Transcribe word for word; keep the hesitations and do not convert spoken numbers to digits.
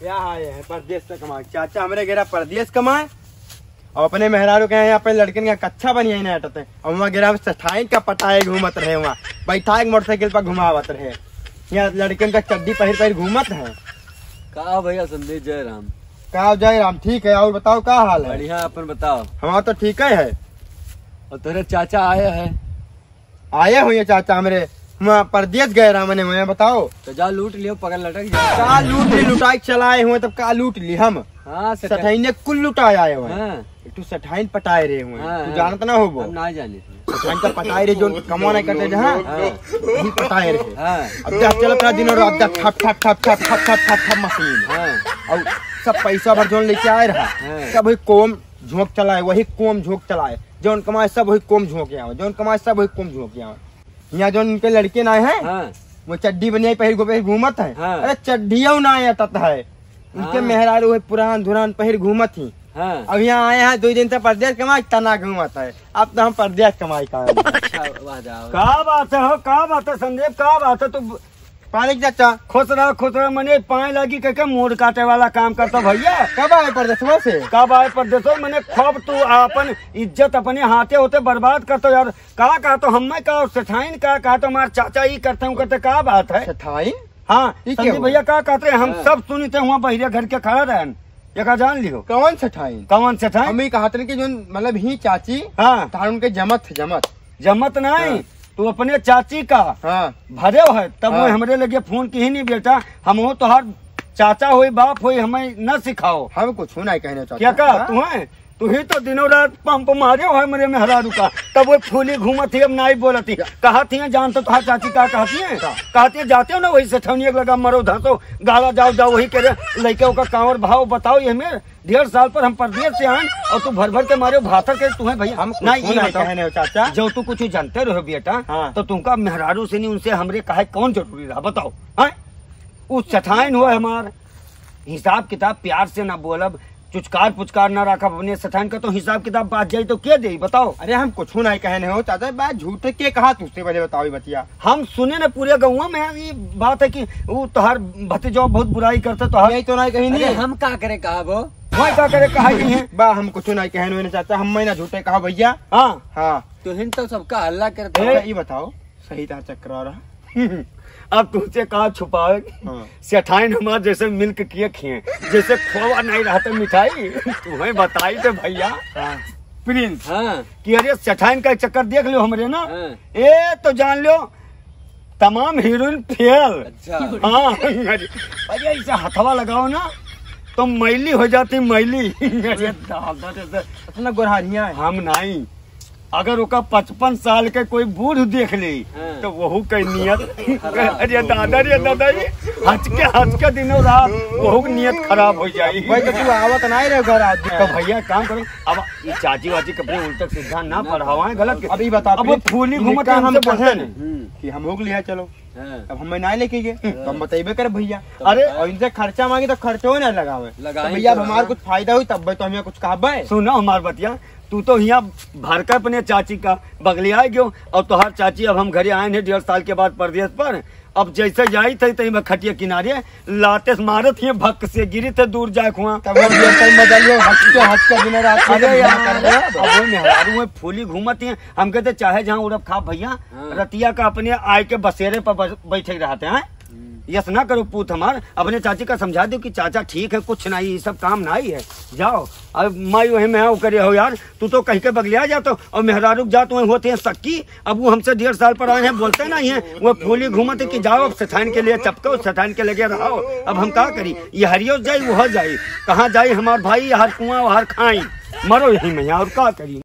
क्या आए हैं परदेस से कमाए? चाचा हमरे गेरा परदेस कमाए और अपने मेहरारू के यहाँ अपने लड़कन का कच्छा बनिया ही नहीं हटते। और वहाँ गेरा सेठाइन का पटाए घूमत रहे, वहाँ बैठा एक मोटरसाइकिल पर घुमावत रहे। यहाँ लड़कन का चड्डी पहिर पहिर घूमत है। का भैया संदीप, जय राम। का जय राम, ठीक है। और बताओ का हाल है? बढ़िया, अपन बताओ। हमारा तो ठीक है। और तेरे चाचा आए हैं? आए हुए चाचा हमरे, वहाँ परदेस गए रहा मने, वहाँ बताओ। तो जा लूट लियो, पगल लटक जा। का लूट ली, लुटाई के चलाए हुए, तब का लूट ली हम? हाँ, सेठाइन। सेठाइन ने कुल लुटाए आए हुए। हाँ। एक ठो सेठाइन पटाए रहे हुए। हाँ, तू हाँ। जानत ना होबो। हम ना जाने। सेठाइन का पटाए रहे, जो कमवा नहीं करते जहाँ, हाँ। वही पटाए रहे। हाँ। अब देख चलत रहा दिनों रात, देख ठप, ठप, ठप मशीन। हाँ। और सब पैसा भर जोन लेके आए रहा, हाँ। सब वही कोम झोंक चलाए, वही कोम झोंक चलाए। जौन कमाए सब वही कोम झोंक आवे, जौन कमाए सब वही कोम झोंक आवे। यहाँ जौन इनके लड़के ना है, हाँ। वो चड्डी बनिया पहिर घू-, पहिर घूमत है। हाँ। अरे चड्डिया ना अटत है, उनके हाँ। मेहरारू है पुरान धुरान पहिर घूमत ही। हाँ। अब यहाँ आए हैं दो दिन से परदेस कमाई तना घूमत है। अब तो हम परदेस कमाई का है। अच्छा, वाह जाओ। का बात है हो, का बात है संदीप, का बात है? तू पानी के चाचा। खुश रहा, खुश रहा, मने पाए लागी के, के मूड़ काटे वाला काम करता भैया। कब आए परदेसवा से? कब आए परदेसवा? मने खूब तू आपन इज्जत अपने हाथे होते बर्बाद करता यार। का कहा तो हमें का और सेठाइन का कहा तो हमार चाचा ही करते हूँ करते का बात है? सेठाइन? हाँ, ई संदीप क्या भैया हुआ? का कहते हैं, हम हाँ। सब सुनी थे वहाँ बहिरे घर के खड़ा रहन। ये का जान लियो? कौन सेठाइन? कौन सेठाइन? हम ही कहत रहे कि जोन मतलब ही चाची, हाँ। तार उनके जमत थे, जमत। जमत नहीं, हाँ। तू अपने चाची का हाँ। भरे हो है, तब वो हाँ। हमरे लगे फोन की ही नहीं बेटा, हम हो तोहार चाचा होई, बाप होई, हमें न सिखाओ। हम कुछ नहीं कहने चाचा। क्या का? हाँ। तू है? तू ही तो दिनों रात पंप मारे हो हमरे मेहरारू का, तब वो फूली घूमत ही, अब नाई बोलत ही। कहत ही, जान तो तोहार चाची का कहती है? का? कहती है, जाते हो ना वही सेठौनिया के लगा मरो धसो, गाला जाओ, जाओ वही करे, लइके ओका कांवर भाव बताओ, ये में डेढ़ साल पर हम परदेस से आन और तू भर भर के मारे हो भातर के, तुम्हें भैया हम कुछ नहीं, ये नहीं बताओ। कहने हो चाचा। जो तू कुछ जानते रहो बेटा, हाँ। तो तुमका मेहरारू से नहीं, उनसे हमरे कहे कौन जरूरी रहा, बताओ, हाँ? उ सेठाइन हो हमार, हिसाब किताब प्यार से ना बोलब, चुचकार पुचकार ना रखब अपने सेठाइन का, तो हिसाब किताब बात जाई तो के देई, बताओ? अरे हम कुछ नहीं कहने हो चाचा, बात झूठे के कहा तुझसे, पहले बताओ ये बतिया। हम सुने ना पूरे गौवा में ये बात है कि वो तोहार भतीजो बहुत बुराई करता, तोहार यही तो नहीं कही अरे नहीं। हम का करे कहा वो? मैं का करे कहा कि है? बा हम कुछ नहीं कहने हो चाचा, हम मैं ना झूठे कहा भैया। हाँ। हाँ। तू हिन तो सबका हल्ला करता ए, है। ये बताओ, सही था चक्कर आ रहा। अब तुमसे का छुपावे? हाँ। सेठाइन हमार जैसे मिल्क केक हैं, जैसे खोवा नहीं रहता मिठाई। तुम्हें बताई दे भैया। हाँ। प्रिंस, हाँ। कि अरे सेठाइन का चक्कर देख लो हमरे ना। हाँ। ए तो जान लो, तमाम हीरोइन फेल। अच्छा। हाँ। अरे, अरे ऐसे हथवा लगाओ ना, तो मैली हो जाती, मैली। अरे दादा रे, इतना गोरहानिया है। हम नहीं, अगर ओका पचपन साल के कोई बूढ़ देख ले, हाँ। तो वहू के नियत, खराब। अरे दादा रे दादा, ये हंस के, हंस के दिनों रात वहू के नियत खराब हो जाई। भाई, तो तू आवत नहीं रहे घर आज। तो भैया, काम करो, अब ये चाची वाची कपड़े उल्टे सीधा ना ना पढ़ावाएं, गलत के। अब ये बता, अब वो फिर फूली घूमत इनका हम हमसे बोलते कहें नहीं। हम्म। कि हम हो लिया, चलो। हाँ। अब हमें ना लेके गए, हाँ। तो हम बताइबे कर भैया। तो अरे, बताओ। और इनसे खर्चा मांगी तो खर्चो ना लगावे। लगाई तो भैया, तो अब हमार लगा। कुछ फायदा हुई, तब तो हमें कुछ कहबे। सुनो हमार बतिया, तू तो हियाँ भर के अपने चाची का बगलिया गयो, और तोहार चाची अब हम घरे आए हैं डेढ़ साल के बाद परदेस पर, अब जैसे जाई थे तही में खटिया किनारे लाते से मारत ही, भक से गिरी थे दूर जाए खुआ। तब हम ये टाइम बदल गयो, हंस के, हंस के दिन रात में अरे दिन यार, कर रहे हैं। अब वो मेहरारू में फूली घूमत ही, हम कहते चाहे जहाँ उड़ब खा भैया, हाँ। रतिया का अपने आए के बसेरे पर बस-, बैठे रहते हैं। हम्म। यस ना करो पूत हमार, अपने चाची का समझा दो कि चाचा ठीक है, कुछ नहीं, ये सब काम नहीं है, जाओ। अब माई वही में है, वो करे हो यार, तू तो कहीं के बगलिया जातो और मेहरारू के जात वहीं होते हैं सक्की। अब वो हमसे डेढ़ साल पर आए हैं, बोलते नहीं हैं, वो फूली घूमत है कि जाओ अब सेठाइन के लिए चपको, सेठाइन के लगे रहो। अब हम का करी, ये हरियो जाई, वो जाई, कहाँ जाई हमार भाई, हर कुआं, हर खाई, मरो यही में, और का करी।